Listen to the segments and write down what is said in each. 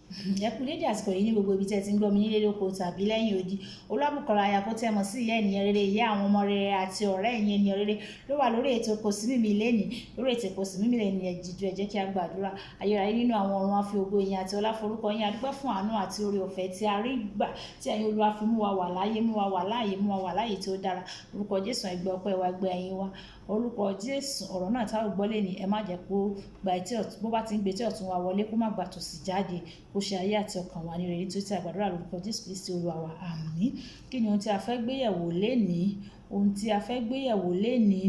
Ẹ kú dédé àsìkò yìí ní gbogbo ibi tí ẹ ti ń gbọ́ mi nílé lóko tàbí lẹ́yìn odi. Olúwabùkọ́lá Ayako tí ẹ mọ̀ sí ìyá ènìyàn rere, ìyá àwọn ọmọ rere àti ọ̀rẹ́ ẹ̀yin ènìyàn rere ló wà lórí ètò Kò sí mímì lẹ́nìí. Lórí ètò Kò sí mímì lẹ́nìí, ẹ jíjú, ẹ jẹ́ kí a gbàdúrà. Ayérayé nínú àwọn ọ̀run, a fi ògo, ìyìn àti ọlá forúkọ yín. A dúpẹ́ fún àánú àti oore ọ̀fẹ́ tí a rí gbà tí ẹ̀yin Olúwa fi mú wa wà láyé, mú wa wà láàyè, mú wa wà láàyè tí ó dára. Orúkọ Jésù, ẹ gbọ́ ọpẹ́ wa, gbé ẹ̀yìn wa. Orúkọ Jésù, ọ̀rọ̀ náà tá ò gbọ́ lẹ́nìí, ẹ má jẹ́ kó gba etí ọ̀tún, bó bá ti ń gbé etí ọ̀tún wa wọlé, kó má gba tòsì jáde, kó ṣe ayé àti ọkàn wa ní rere, nítorí tí a gbàdúrà lórúkọ Jésù Kristi Olúwa wa. Àmín. Kí ni ohun tí a fẹ́ gbé yẹ̀wò lénìí? Ohun tí a fẹ́ gbé yẹ̀wò lénìí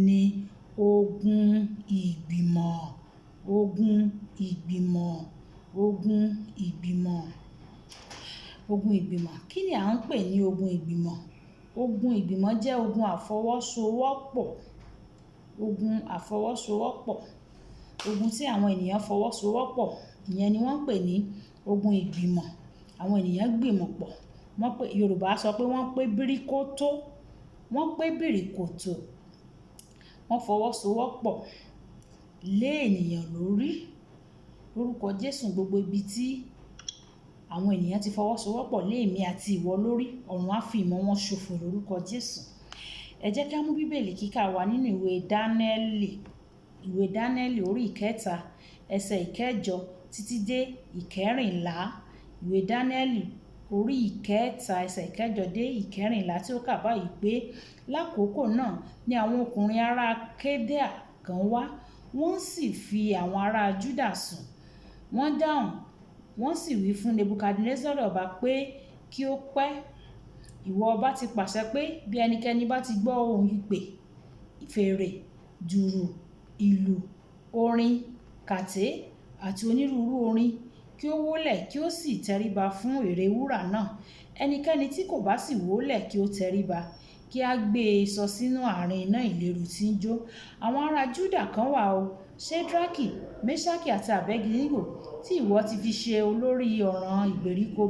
ni ogun ìgbìmọ̀, ogun ìgbìmọ̀, ogun ìgbìmọ̀, ogun ìgbìmọ̀. Kí ni à ń pè ní ogun ìgbìmọ̀? Ogun ìgbìmọ̀ jẹ́ ogun àfọwọ́sowọ́pọ̀, ogun àfọwọ́sowọ́pọ̀, ogun tí àwọn ènìyàn fọwọ́sowọ́pọ̀, ìyẹn ni wọ́n ń pè ní ogun ìgbìmọ̀. Àwọn ènìyàn gbìmọ̀ pọ̀. Wọ́n pé, Yorùbá sọ pé wọ́n pé bíríkótó, wọ́n pé bìrìkòtò, wọ́n fọwọ́sowọ́pọ̀ lé ènìyàn lórí. Lórúkọ Jésù, gbogbo ibi tí àwọn ènìyàn ti fọwọ́sowọ́pọ̀ lé èmi àti ìwọ lórí, ọ̀run á fi ìmọ̀ wọn ṣòfò lórúkọ Jésù. Ẹ jẹ́ kí á mú Bíbélì kíkà wa nínú ìwé Dánẹ́lì, ìwé Dánẹ́lì orí ìkẹta, ẹsẹ̀ ìkẹjọ títí dé ìkẹrìnlá. Ìwé Dánẹ́lì orí ìkẹta, ẹsẹ̀ ìkẹjọ dé ìkẹrìnlá tí ó kà báyìí pé, lákòókò náà ni àwọn ọkùnrin ará Kaldea kan wá, wọ́n sì fi àwọn ará Juda sùn. Wọ́n dáhùn, wọ́n sì wí fún Nebukadnessari ọba pé kí ó pẹ́. Ìwọ ọba ti pàṣẹ pé bí ẹnikẹ́ni bá ti gbọ́ ohùn ìpè, fèrè, dùùrù, ìlù, orin, kàté àti onírúurú orin, kí ó wólẹ̀ kí ó sì tẹríba fún ère wúrà náà. Ẹnikẹ́ni tí kò bá sì wólẹ̀ kí ó tẹríba, kí a gbé e sọ sínú àárín iná ìléru tí ń jó. Àwọn ará Juda kan wà o, Ṣedraki, Meṣaki àti Abednego, tí ìwọ ti fi ṣe olórí ọ̀ràn ìgbèríko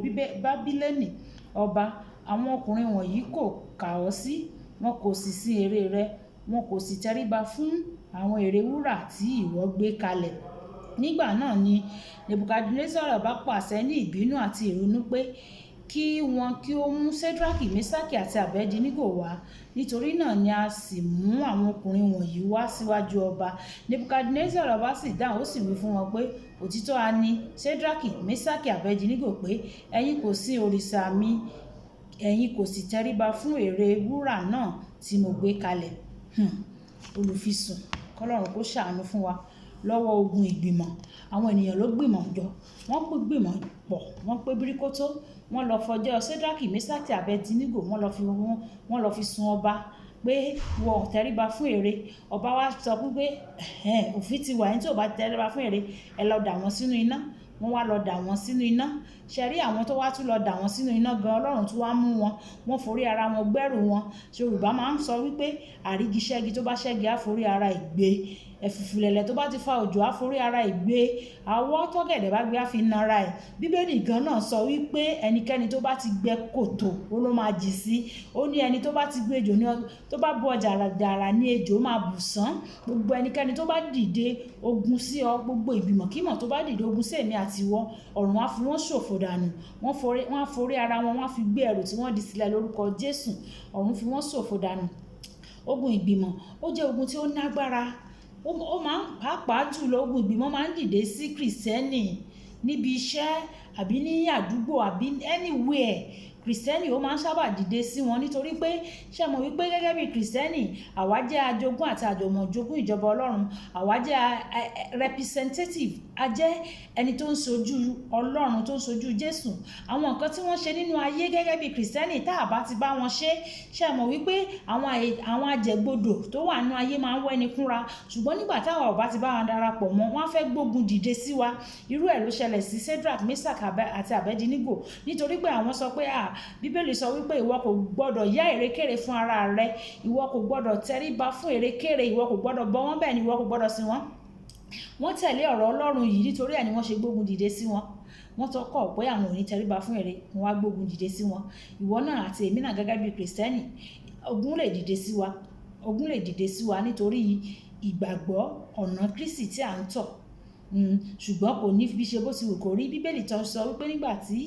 Babiloni ọba. Àwọn ọkùnrin wọ̀nyí kò kà ọ́ sí, wọn kò sì sin ère rẹ, wọn kò sì tẹríba fún àwọn ère wúrà tí ìwọ gbé kalẹ̀. Nígbà náà ni Nebukadnessari ọba pàṣẹ ní ìbínú àti ìrunú pé kí wọn kí ó mú Ṣedraki, Meṣaki àti Abednego wá. Nítorí náà ni a sì mú àwọn ọkùnrin wọ̀nyí wá síwájú ọba. Nebukadnessari ọba sì dáhùn, ó sì wí fún wọn pé, òtítọ́ ha ni Ṣedraki, Meṣaki, Abednego pé ẹ̀yin kò sin òrìṣà mi, ẹ̀yin kò sì tẹríba fún ère wúrà náà tí mo gbé kalẹ̀. Olùfisùn, k'Ọlọ́run kó ṣàánú fún wa lọ́wọ́ ogun ìgbìmọ̀. Àwọn ènìyàn ló gbìmọ̀ jọ, wọ́n pé gbìmọ̀ pọ̀, wọ́n pé bíríkótó, wọ́n lọ fọjọ́ Ṣedraki, Meṣaki, Abednego, wọ́n lọ fi sun ọba pé wọ́n ò tẹríba fún ère. Ọba wá sọ pé, òfin ti wà, ẹni tí ò bá tẹríba fún ère, ẹ lọ dà wọ́n sínú iná. Wọ́n wá lọ dà wọ́n sínú iná. Ṣé rí àwọn tó wá tún lọ dà wọ́n sínú iná gan, Ọlọ́run tún wá mú wọn, wọ́n forí ara wọn gbẹ́rù wọn. Yorùbá máa ń sọ wípé àrígiṣẹ́gi tó bá ṣẹ́gi á forí ara ìgbé. Ẹ̀fùfùlẹ̀lẹ̀ tó bá ti fa òjò á forí ara ìgbé. Àwọ̀ tọ́gẹ̀dẹ̀ bá gbé á fi na ara ẹ̀. Bíbélì gan náà sọ wípé ẹnikẹ́ni tó bá ti gbẹ́ kòtò, ó ló máa jì sí. Ó ní ẹni tó bá ti gbé ejò ní ọ, tó bá bu ọjà dàrà ní ejò máa bù sán. Gbogbo ẹnikẹ́ni tó bá dìde ogun sí ọ, gbogbo ìgbìmọ̀ kímọ̀ tó bá dìde ogun sí èmi àti ìwọ, ọ̀run á fi wọ́n ṣòfò dànù. Wọ́n á forí ara wọn, wọ́n á fi gbé ẹrù tí wọ́n di sílẹ̀ lórúkọ Jésù. Ọ̀run fi wọ́n ṣòfò dànù. Ogun ìgbìmọ̀, ó jẹ́ ogun tí ó nágbára. Ó máa ń pàápàá jùlọ, ogun ìgbìmọ̀ máa ń dìde sí Krìstẹ́nì níbi iṣẹ́ àbí ní àdúgbò àbí anywhere. Krìstẹ́nì ó máa ń sábà dìde sí wọn nítorí pé ṣé ẹ mọ̀ wípé gẹ́gẹ́ bí Krìstẹ́nì, àwa jẹ́ ajogún àti àjùmọ̀jogún ìjọba Ọlọ́run. Àwa jẹ́ representative, a jẹ́ ẹni tó ń sojú Ọlọ́run, tó ń sojú Jésù. Àwọn nǹkan tí wọ́n ṣe nínú ayé gẹ́gẹ́ bí Krìstẹ́nì tá a bá ti bá wọn ṣe, ṣé ẹ mọ̀ wípé àwọn ajẹgbodò tó wà nínú ayé máa ń wẹ́ni kúnra. Ṣùgbọ́n nígbà táwa ò bá ti bá wọn darapọ̀ mọ́, wọ́n á fẹ́ gbógun dìde sí wa. Irú ẹ ló ṣẹlẹ̀ sí Ṣedraki, Meṣaki àti Abednego. Nítorí pé àwọn sọ pé, Bíbélì sọ wípé ìwọ kò gbọdọ̀ yá èrèkére fún ara rẹ, ìwọ kò gbọdọ̀ tẹríba fún èrèkére, ìwọ kò gbọdọ̀ bọ wọ́n, bẹ́ẹ̀ ni ìwọ kò gbọdọ̀ sìn wọ́n. Wọ́n tẹ̀lé ọ̀rọ̀ Ọlọ́run yìí, nítorí ẹ ni wọ́n ṣe gbógun dìde sí wọn. Wọ́n tọ́ kọ̀ pé àwọn ò ní tẹríba fún ère, wọ́n wá gbógun dìde sí wọn. Ìwọ náà àti èmi náà gẹ́gẹ́ bí Krìstẹ́nì, ogun lè dìde sí wa. Ogun lè dìde sí wa nítorí ìgbàgbọ́ ọ̀nà Kristi tí à ń tọ̀. Ṣùgbọ́n kò ní fi ṣe bó ti wù kó rí. Bíbélì tó sọ wípé nígbà tí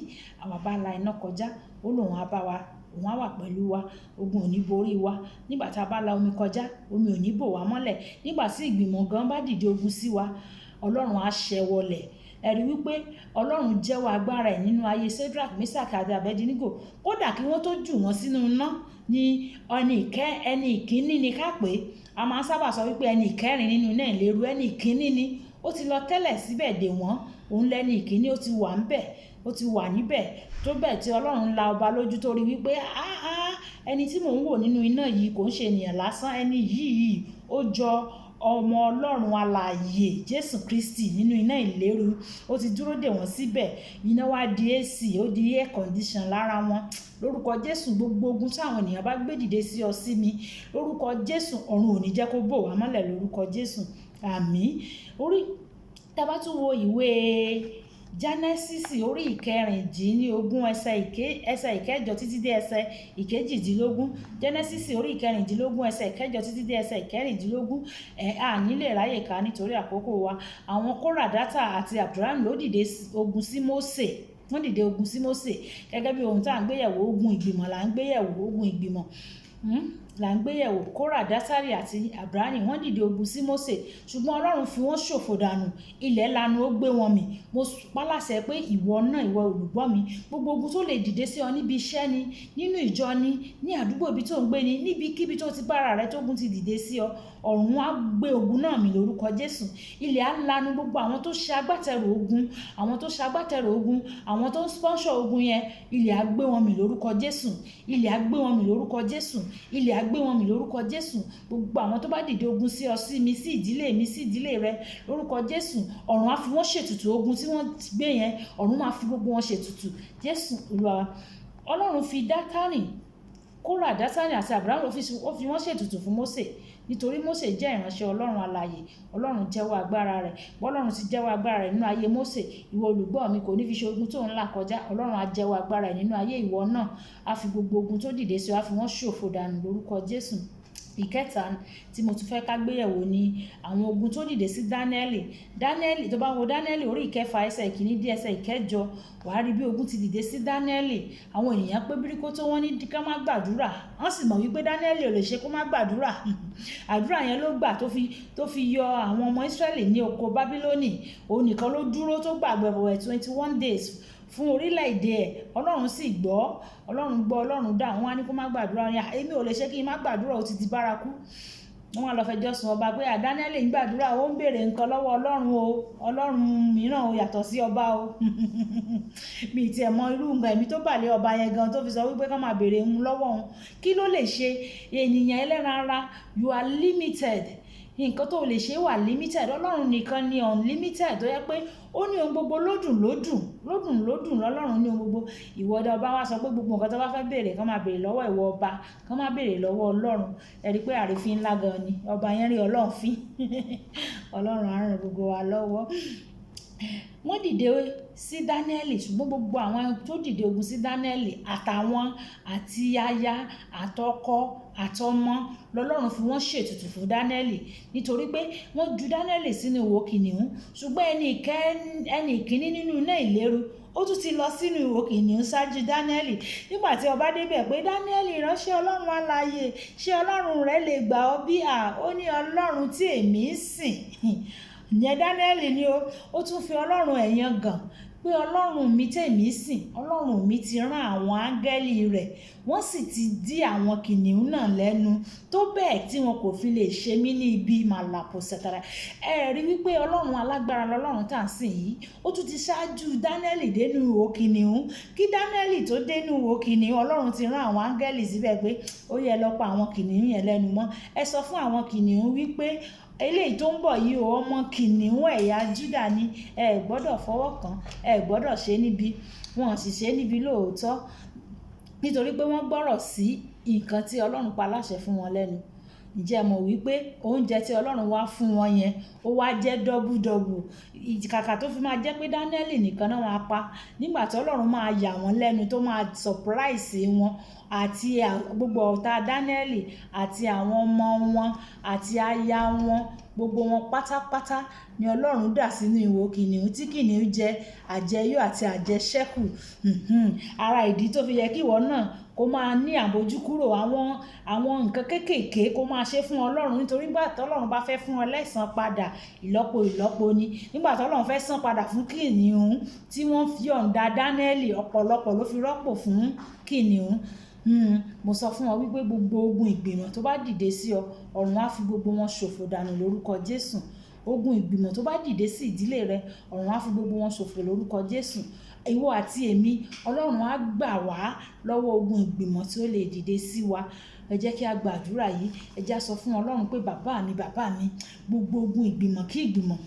àwa bá la iná kọjá, ó lóun á bá wa, òun á wà pẹ̀lú wa, ogun ò ní borí wa. Nígbà tí a bá la omi kọjá, omi ò ní bò wá mọ́lẹ̀. Nígbà tí ìgbìmọ̀ gan bá dìde ogun sí wa, Ọlọ́run á ṣẹ́ wọlẹ̀. Ẹ rí wípé Ọlọ́run jẹ́wọ́ agbára ẹ̀ nínú ayé Shadrach, Meshach àti Abednego. Kódà kí wọ́n tó jù wọ́n sínú iná ní ẹni ìkíní ni ká pè é. A máa ń sábà sọ wípé ẹni ìkẹrin nínú iná ìléru, ẹni ìkíní ni. Ó ti lọ tẹ́lẹ̀ síbẹ̀ dè wọ́n. Òun lẹni ìkíní, ó ti wà níbẹ̀, ó ti wà níbẹ̀. Tó bẹ́ẹ̀ tí Ọlọ́run la ọba lójú tó rí wípé, "Áá, ẹni tí mò ń wò nínú iná yìí kò ń ṣe ènìyàn lásán. Ẹni yìí ó jọ ọmọ Ọlọ́run alààyè, Jésù Kristi, nínú iná ìléru." Ó ti dúró dè wọ́n síbẹ̀. Iná wá di AC, ó di air condition lára wọn. Lórúkọ Jésù, gbogbo ogun tí àwọn ènìyàn bá gbé dìde sí ọ sí mi, lórúkọ Jésù, ọ̀run ò ní jẹ́ kó bò wá mọ́lẹ̀ lórúkọ Jésù. Àmín. Orí, tí a bá tún wo ìwé Genesis orí 16, ẹsẹ̀ 8 títí dé ẹsẹ̀ 18. Genesis orí 16, ẹsẹ̀ 8 títí dé ẹsẹ̀ 16. A ní lè ráyè ká nítorí àkókò wa. Àwọn Kórà, Dátà àti Abiram ló dìde ogun sí Mósè. Wọ́n dìde ogun sí Mósè gẹ́gẹ́ bí ohun tí à ń gbé yẹ̀wò. Ogun ìgbìmọ̀ là ń gbé yẹ̀wò. Ogun ìgbìmọ̀ là ń gbé yẹ̀wò. Kórà, Dátánì àti Abiram wọ́n dìde ogun sí Mósè, ṣùgbọ́n Ọlọ́run fi wọ́n ṣòfò dànù. Ilẹ̀ lanu, ó gbé wọn mì. Mo pálàṣẹ pé ìwọ náà, ìwọ olùgbọ́ mi, gbogbo ogun tó lè dìde sí ọ níbi iṣẹ́ ni, nínú ìjọ ni, ní àdúgbò ibi tó ń gbé ni, níbikíbi tó ti bá ara rẹ tó ogun ti dìde sí ọ, ọ̀run á gbé ogun náà mì lórúkọ Jésù. Ilẹ̀ á lanu gbogbo àwọn tó ṣe agbátẹrù ogun, àwọn tó ṣe agbátẹrù ogun, àwọn tó ń sponsor ogun yẹn, ilẹ̀ á gbé wọn mì lórúkọ Jésù. Ilẹ̀ á gbé wọn mì lórúkọ Jésù. Ilẹ̀ á gbé wọn mì lórúkọ Jésù. Gbogbo àwọn tó bá dìde ogun sí ọ, sí mi, sí ìdílé mi, sí ìdílé rẹ, lórúkọ Jésù, ọ̀run á fi wọ́n ṣètùtù ogun tí wọ́n gbé yẹn. Ọ̀run máa fi gbogbo wọn ṣètùtù. Jésù Olúwa. Ọlọ́run fi Dátánì, Kórà, Dátánì àti Abiram, ó fi wọ́n ṣètùtù fún Mósè, nítorí Mósè jẹ́ ìránṣẹ́ Ọlọ́run alààyè. Ọlọ́run jẹ́wọ́ agbára rẹ̀. Bọ́lọ́run ti jẹ́wọ́ agbára rẹ̀ nínú ayé Mósè, ìwọ olùgbọ́ mi, kò ní fi ṣe ogun tó ń là kọjá. Ọlọ́run á jẹ́wọ́ agbára rẹ̀ nínú ayé ìwọ náà. Á fi gbogbo ogun tó dìde sí ọ, á fi wọ́n ṣòfò dànù lórúkọ Jésù. Ìkẹta tí mo tún fẹ́ ká gbé yẹ̀wò ni àwọn ogun tó dìde sí Dánẹ́lì. Dánẹ́lì, tó bá wo Dánẹ́lì orí 6, ẹsẹ̀ 1 dé ẹsẹ̀ 8, wà á rí bí ogun ti dìde sí Dánẹ́lì. Àwọn ènìyàn pé bíríkó tó wọ́n ní ká má gbàdúrà. Wọ́n sì mọ̀ wípé Dánẹ́lì ò lè ṣe kó má gbàdúrà. Àdúrà yẹn ló gbà tó fi yọ àwọn ọmọ Ísírẹ́lì ní oko Bábílónì. Òun nìkan ló dúró tó gbàgbẹ́ for 21 days fún orílẹ̀-èdè ẹ̀. Ọlọ́run sì gbọ́. Ọlọ́run gbọ́, Ọlọ́run dá. Wọ́n á ní kó má gbàdúrà. Ní, "Èmi ò lè ṣe kí n má gbàdúrà, ó ti di bárakú." Wọ́n wá lọ fẹjọ́ sùn ọba pé Dánẹ́lì ń gbàdúrà, ó ń béèrè nǹkan lọ́wọ́ Ọlọ́run o, Ọlọ́run mìíràn o, yàtọ̀ sí ọba o. Mi ti ẹ̀ mọ irú nǹkan ẹ̀mí tó bà lé ọba yẹn gan tó fi sọ wípé ká máa béèrè ń lọ́wọ́ òun. Kí ló lè ṣe? Ènìyàn ẹlẹ́ran ara, you are limited. Nǹkan tó lè ṣe wà limited. Ọlọ́run nìkan ni unlimited, tó yẹ pé ó ní ohun gbogbo lódùn lódùn lódùn lódùn. Lọ́lọ́run ní ohun gbogbo. Ìwọ ọ̀dọ̀ ọba wá sọ pé gbogbo nǹkan tó bá fẹ́ béèrè, kán máa béèrè lọ́wọ́ ìwọ ọba, kán máa béèrè lọ́wọ́ Ọlọ́run. Ẹ rí i pé àrífín ńlá gan ni ọba yẹn rí Ọlọ́run fín. Ọlọ́run á ràn gbogbo wa lọ́wọ́. Wọ́n dìde sí Dánẹ́lì, ṣùgbọ́n gbogbo àwọn tó dìde ogun sí Dánẹ́lì, àtàwọn àti aya àtọkọ àtọmọ, lọ́lọ́run fi wọ́n ṣètùtù fún Dánẹ́lì, nítorí pé wọ́n ju Dánẹ́lì sínú ihò kìnìún, ṣùgbọ́n ẹni ìkíní nínú iná ìléru, ó tún ti lọ sínú ihò kìnìún ṣáájú Dánẹ́lì. Nígbà tí ọba débẹ̀ pé, "Dánẹ́lì, ìránṣẹ́ Ọlọ́run alààyè, ṣé Ọlọ́run rẹ lè gbà ọ́ bí?" À, ó ní, "Ọlọ́run tí èmi ń sìn." Ìyẹn Dánẹ́lì ni ó. Ó tún fi Ọlọ́run ẹ̀yàn gàn pé, "Ọlọ́run mi tèmi sìn, Ọlọ́run mi ti rán àwọn áńgẹ́lì rẹ̀, wọ́n sì ti dí àwọn kìnìún náà lẹ́nu tó bẹ́ẹ̀ tí wọn kò fi lè ṣe mí ní ibi màlàpò sẹ̀tàrà." Ẹ rí wípé Ọlọ́run alágbára lọ́lọ́run tá à ń sìn yìí. Ó tún ti ṣáájú Dánẹ́lì dénú ihò kìnìún. Kí Dánẹ́lì tó dénú ihò kìnìún, Ọlọ́run ti rán àwọn áńgẹ́lì síbẹ̀ pé ó yẹ lọ pa àwọn kìnìún yẹn lẹ́nu mọ́. Ẹ sọ fún àwọn kìnìún wípé eléyìí tó ń bọ̀ yìí o, ọmọ kìnìún ẹ̀yà Júdà ni, ẹ gbọ́dọ̀ fọwọ́ kàn, ẹ gbọ́dọ̀ ṣe níbi. Wọn sì ṣe níbi lóòótọ́, nítorí pé wọ́n gbọ́rọ̀ sí nǹkan tí Ọlọ́run pa láṣẹ fún wọn lẹ́nu. Ǹjẹ́ ẹ mọ̀ wípé oúnjẹ tí Ọlọ́run wá fún wọn yẹn, ó wá jẹ́ double double? Kàkà tó fi máa jẹ́ pé Dánẹ́lì nìkan náà máa pa, nígbà tí Ọlọ́run máa yà wọ́n lẹ́nu, tó máa surprise wọn, àti gbogbo ọ̀tá Dánẹ́lì àti àwọn ọmọ wọn àti aya wọn, Gbogbo wọn pátápátá ni Ọlọ́run dà sínú ihò kìnìún tí kìnìún jẹ àjẹyó àti àjẹṣẹ́kù. Ara ìdí tó fi yẹ kí ìwọ náà kó máa ní àmójúkúrò àwọn nǹkan kéékèèké kó máa ṣe fún Ọlọ́run, nítorí nígbà tí Ọlọ́run bá fẹ́ fún ọ lẹ́san padà, ìlọ́po ìlọ́po ni. Nígbà tí Ọlọ́run fẹ́ san padà fún kìnìún tí wọ́n fi yọ̀ǹda Dánẹ́ẹ̀lì, ọ̀pọ̀lọpọ̀ ló fi rọ́pò fún kìnìún. Mo sọ fún ọ wípé gbogbo ogun ìgbìmọ̀ tó bá dìde sí ọ, ọ̀run á fi gbogbo wọn ṣòfò dànù lórúkọ Jésù. Ogun ìgbìmọ̀ tó bá dìde sí ìdílé rẹ, ọ̀run á fi gbogbo wọn ṣòfò lórúkọ Jésù. Ìwọ àti èmi, Ọlọ́run á gbà wá lọ́wọ́ ogun ìgbìmọ̀ tí ó lè dìde sí wa. Ẹ jẹ́ kí a gbàdúrà yìí. Ẹ jẹ́ a sọ fún Ọlọ́run pé bàbá mi, bàbá mi, gbogbo ogun ìgbìmọ̀ kí ìgbìmọ̀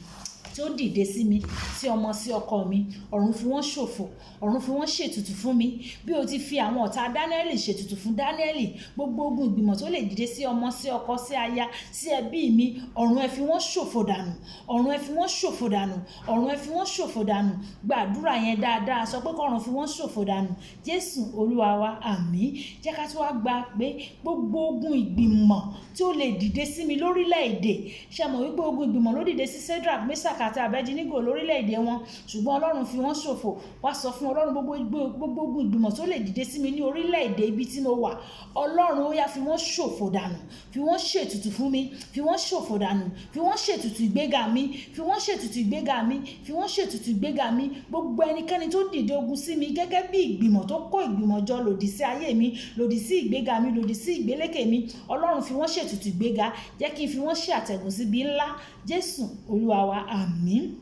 tí ó dìde sí mi, sí ọmọ, sí ọkọ mi, ọ̀run fi wọ́n ṣòfò, ọ̀run fi wọ́n ṣètùtù fún mi. Bí o ti fi àwọn ọ̀tá Dánẹ́ẹ̀lì ṣètùtù fún Dánẹ́ẹ̀lì, gbogbo ogun ìgbìmọ̀ tó lè dìde sí ọmọ, sí ọkọ, sí aya, sí ẹbí mi, ọ̀run ẹ fi wọ́n ṣòfò dànù, ọ̀run ẹ fi wọ́n ṣòfò dànù, ọ̀run ẹ fi wọ́n ṣòfò dànù. Gbàdúrà yẹn dáadáa, sọ pé kọ́run fi wọ́n ṣòfò dànù. Jésù Olúwa wa, àmín. Jẹ́ ká tún wá gba pé gbogbo ogun ìgbìmọ̀ tí ó lè dìde sí mi lórílẹ̀ èdè. Ṣé ẹ mọ̀ wípé ogun ìgbìmọ̀ ló dìde sí Shadrach, Meshach àti Abednego lórílẹ̀ èdè wọn, ṣùgbọ́n Ọlọ́run fi wọ́n ṣòfò. Wá sọ fún Ọlọ́run, gbogbo ogun ìgbìmọ̀ tó lè dìde sí mi ní orílẹ̀ èdè ibi tí mo wà, Ọlọ́run ó yá fi wọ́n ṣòfò dànù, fi wọ́n ṣètùtù fún mi, fi wọ́n ṣòfò dànù, fi wọ́n ṣètùtù ìgbéga mi, fi wọ́n ṣètùtù ìgbéga mi, fi wọ́n ṣètùtù ìgbéga mi. Gbogbo ẹnikẹ́ni tó dìde ogun sí mi gẹ́gẹ́ bí ìgbìmọ̀ tó kó ìgbìmọ̀ jọ lòdì sí ayé mi, lòdì sí ìgbéga mi, lòdì sí ìgbélékè mi, Ọlọ́run fi wọ́n ṣètùtù ìgbéga. Jẹ́ kí n fi wọ́n ṣe àtẹ̀gùn síbi ńlá. Jésù Olúwa wa, àmín.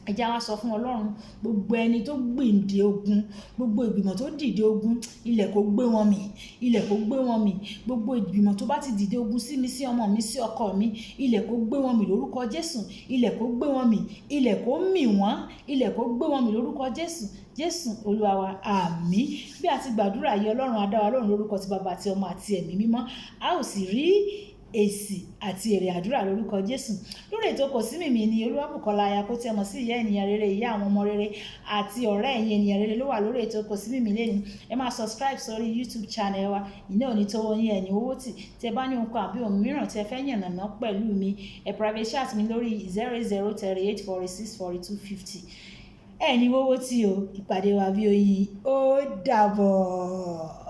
Ẹ jẹ́ wá sọ fún Ọlọ́run, gbogbo ẹni tó gbìndé ogun, gbogbo ìgbìmọ̀ tó dìde ogun, ilẹ̀ kó gbé wọn mì, ilẹ̀ kó gbé wọn mì. Gbogbo ìgbìmọ̀ tó bá ti dìde ogun sí mi, sí ọmọ mi, sí ọkọ mi, ilẹ̀ kó gbé wọn mì lórúkọ Jésù. Ilẹ̀ kó gbé wọn mì, ilẹ̀ kó mì wọ́n, ilẹ̀ kó gbé wọn mì lórúkọ Jésù. Jésù Olúwa wa, àmín. Bí a ti gbàdúrà yìí, Ọlọ́run á dá wa lóhùn lórúkọ ti Baba àti Ọmọ àti Ẹ̀mí Mímọ́. A ó sì rí èsì àti èrè àdúrà lórúkọ Jésù. Lórí ètò Kò Sí Mímì ni Olúwabùkọ́lá aya kó tí ẹ mọ̀ sí ìyá ènìyàn rere, ìyá àwọn ọmọ rere àti ọ̀rẹ́ ẹ̀yin ènìyàn rere ló wà lórí ètò Kò Sí Mímì lẹ́nu. Ẹ máa subscribe sórí YouTube channel wa. Ìná ò ní tó yín ẹ̀yìn owó tì. Tí ẹ bá ní ohun kan àbí ohun mìíràn tí ẹ fẹ́ yànnàná pẹ̀lú mi, ẹ private chat mi lórí 0038464250. Ẹ ní wọ́wọ́ tí o, ìpàdé wa bí oyin, ó dàbọ̀.